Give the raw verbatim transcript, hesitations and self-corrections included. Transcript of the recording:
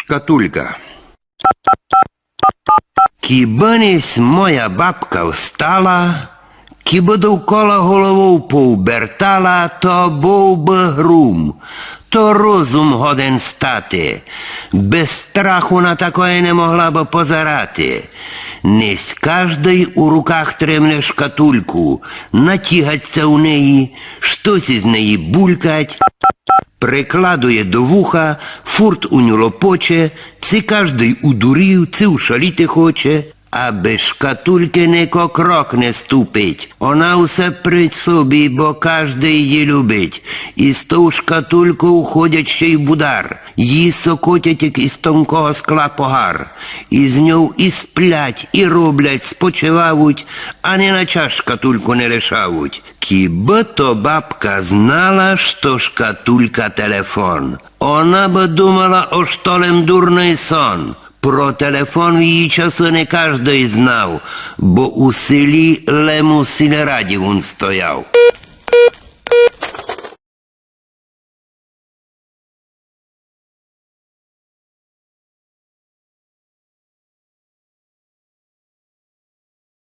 Шкатулька. Кібы нись моя бабка встала, кібы довкола головов поубертала, то быв бы грум, то розум годен стати. Без страху на такоє не могла бы позирати. Нись каждый у руках тримне шкатульку, натігать ся у неї, штось из неї булькать, прикладує до вуха, фурт у ню лопоче, ци каждый удурів, ци ушаліти хоче, а без шкатулькы нико крок не ступить. Она усе при собі, бо каждый її любить. Из тов шкатульков ходять ще й в будар. Її сокотять, як из тонкого скла погар. Из ньов и сплять, и роблять, спочивавуть, ани на час шкатульку не лишавуть. Кібы то бабка знала, што шкатулька телефон, она бы думала, ож то лем дурный сон. Про телефон в її часы не каждый знав, бо у селі лем у сільраді вун стояв.